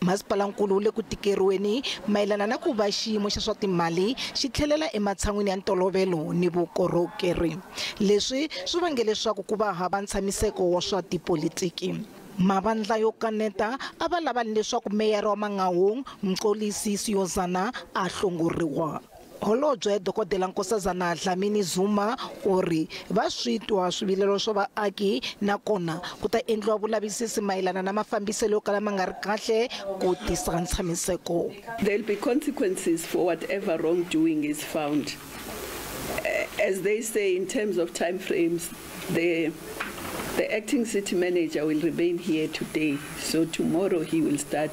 Masipalankulu wu le ku tikeriweni mayelana na ku va xiyimo xa swa timali xi tlhelela ematshan'wini ya ntolovelo ni vukorhokeri. Leswi swi vange leswaku ku va hava ntshamiseko wa swa tipolitiki. Mavandla yo kaneta a va lava leswaku meyara wa Mangaung Mxolisi Siyozana a hlongoriwa. Holobye Dokodela Nkosazana Dlamini Zuma u ri va swi twa swivilelo swa vaaki nakona ku ta endliwa vulavisisi mayelana na mafambiselo yo kala ma nga ri kahle ku tisa ntshamiseko. There'll be consequences for whatever wrongdoing is found. As they say, in terms of time frames, the acting city manager will remain here today, so tomorrow he will start.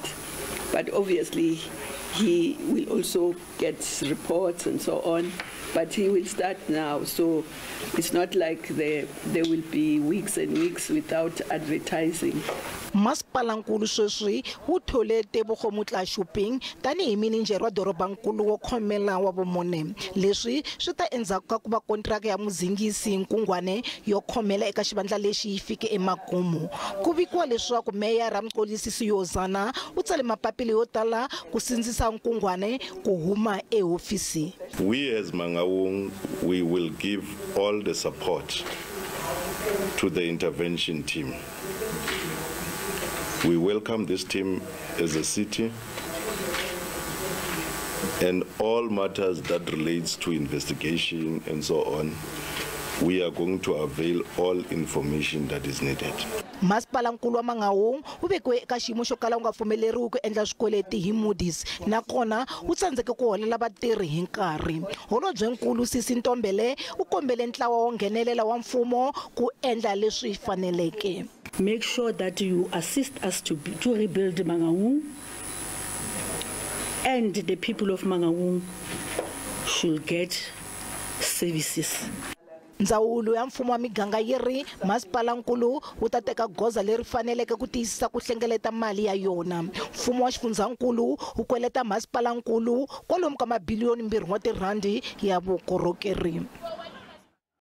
But obviously he will also get reports and so on, but he will start now. So it's not like there will be weeks and weeks without advertising. Masipalankulu sweswi wu thole Tebogo Motlashuping tanihi mininjhere wa dorobankulu wo khomela wa vumune. Leswi swi ta endzhaku ka ku va kontiraka ya muzingisi Nkungwane yo khomela eka xivandla lexi yi fike emakumu. Ku vikiwa leswaku meyara Mxolisi Siyozana u tsale mapapila yo tala ku sindzisa Nkungwane ku huma ehofisi. We as Mangaung, we will give all the support to the intervention team. We welcome this team as a city, and all matters that relates to investigation and so on, we are going to avail all information that is needed. Masipalankulu wa Mangaung wu vekiwe eka xiyimo xo kala wu nga pfumeleriwi ku endla swikweleti hi Moody's, nakona wu tsandzeke ku holela vatirhi hi nkarhi. Holobyenkulu Sisi Ntombele u kombele ntlawa wo nghenelela wa mfumo ku endla leswi faneleke. Make sure that you assist us to rebuild Mangaung, and the people of Mangaung should get services. Ndzawulo ya mfumo wa miganga yi ri masipalankulu wu ta teka goza leri faneleke ku tiyisisa ku hlengeleta mali ya yona. Mfumo wa xifundzankulu wu kweleta masipalankulu kwalomu ka mabiliyoni 2 wa tirhandi ya vukorhokeri.